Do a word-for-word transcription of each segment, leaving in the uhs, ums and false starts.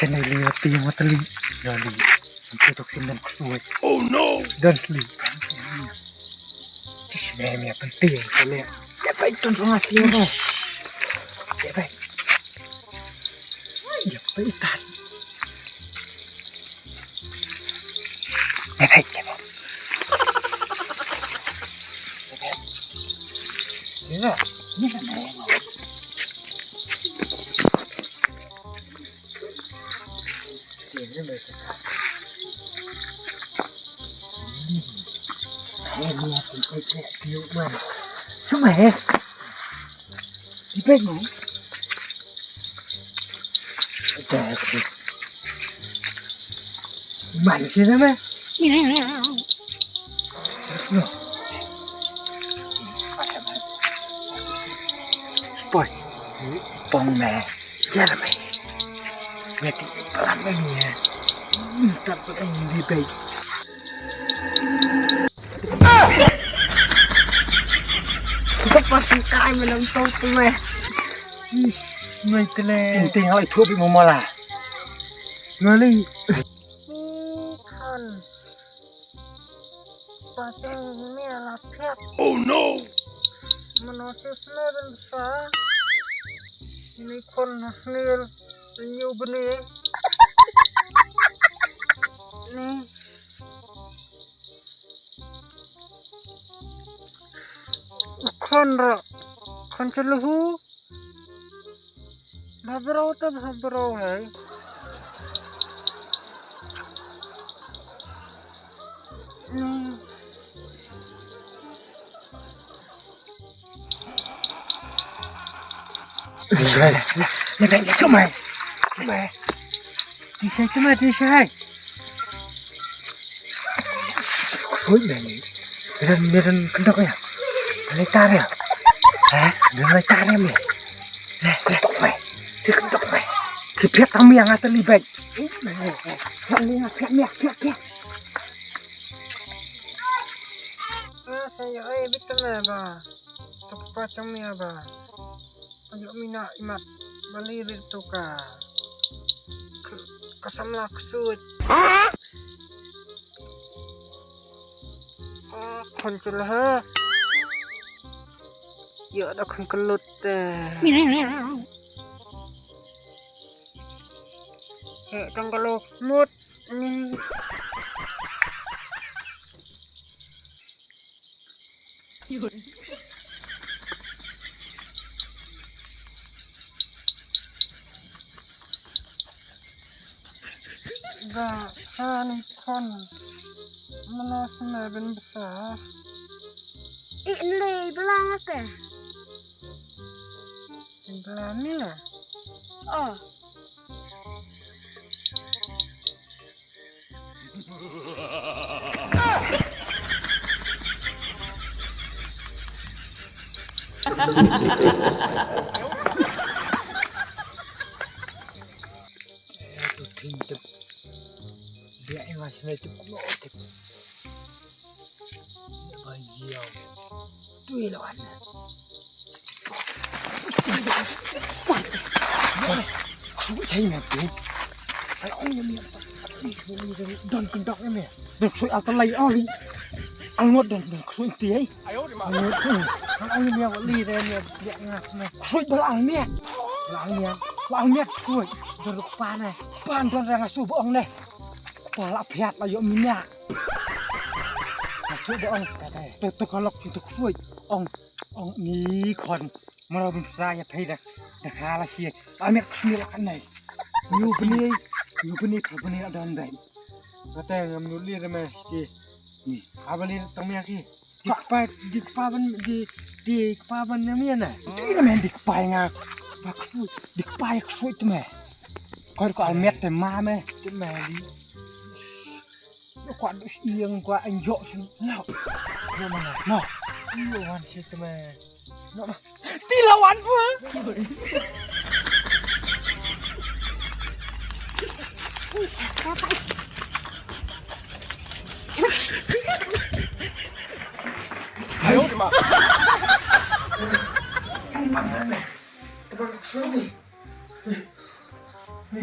Chane li rati ma tali. Yo li. Antu tok sin dan ksui. Oh no. Dan sli. Tis me me penting kale. Ya bai tun rong asli mo. Ya bai. Ya bai tan. Ya bai. Ya bai. Ya bai. Ya bai. Spoi. Pong me. Jeremy. Ngati pelan me ni ya. Ntar pelan di bai. Ka pasu kai me nang tau tu me. Is, mai tele. Ting ting halai thup bi momola. Lali. Ni kan. Pacang ni ala piak. Oh no. Mano sisne ben sa. Ni kon nasnil. Nyu bene. Ni. Kon ra. Kon celuhu. Bhabrau ta bhabrau hai. Ni. Ni bai ni chumai. Chumai. Di sai chumai di sai. Ksoi me ni. Miran miran kendok ya. Kali tar ya. Eh, miran tar ya me. Le kendok me. Si kendok me. Si piak kami yang atas libek. Kami yang piak piak piak piak. Saya ai bitte me ba. Tuk pa chang me ba. Ayo mina imat bali rit tuka. Kasam la ksut. Khon chul ha. Yo da khon kelut te. He tang kalo mut ni. Ba hani khon. Mana sna ben bsa. I le blang te. Blang ni la. Oh. Biak ïa nga shane tu kuno tip. Ba ïa. Tu ïa lawan. Ksu chai me tu. Ai ong ïa me. Don kendok ïa me. Don ksu al talai ong. Al ngot don don ksu ti ai. Al ngot. Al ong ïa me wa li re me. Ksu bal al me. Bal al me. Bal al me ksu. Don kpa ne. Kpa don re nga su ba ong ne. Kpa la phiat la ïoh mina. Ka shu ba ong. To to ka lok to ksuid. Ong ong ni khon. Mara bin sa ïa phai da da kha la shi. Amet ksmi la kan nai. Yu bni yu bni pha bni la don bai. Kata ngam nu li rama sti. Ni abali tong mi aki. Di kpa di kpa ban di di kpa ban na mi na. Di na men di kpa nga. Kpa ksu di kpa ya ksu tu me. Kor ko almet te ma me. Te ma di. Kwa dus ïeng kwa anjok sing. No. No mana. No. Ïo wan si te me. No. Ti lawan pun. Ayo di ma. Tebak suruh ni. Ni.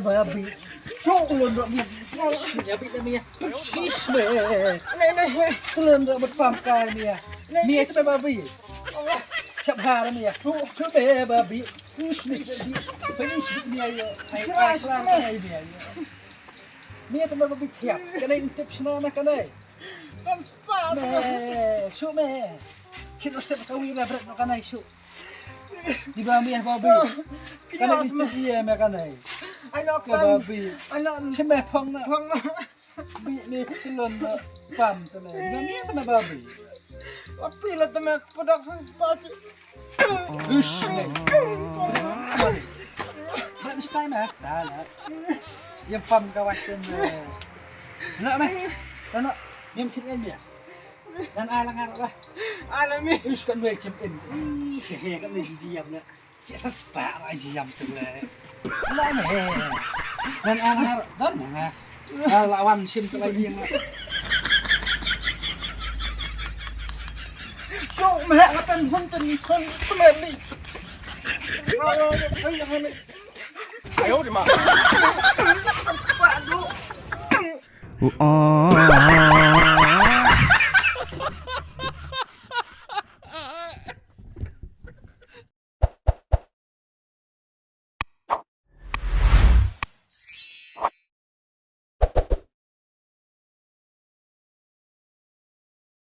me babi. Shu lon do me. Shu ya bi me. Shu me. Lon do bad pam kai me. Me te me babi. Chap har me. Shu me babi. Shu me babi. Shu me ya. Ai ai klar me ya. Me te me babi thiap. Kane intip shna na kane. Sam spah. Me, shu me. Chin us te ka wi me bret no kane shu. Di ba me babi. Kane ni te ye me kane. Ai no ka babi. Ai no. Chin me phong na. Phong na. Bi ni kilon na. Pam te me. Di ba me te me babi. Api la te me production spah. Ush, ne. Bret ni stai me. Da la. Yam pam ka wat te me. Na me. Na na. Yam chin me. Dan ai la ngar la. Ala mi. Ish kan wei chim in. Ih, he kan wei ji yam la. Che sa spa ra ji yam tu la. La me. Dan ai la ngar dan na. La wan chim tu la yam la. Meh, nga tan hun tan hun tan ni. Ayo, di ma.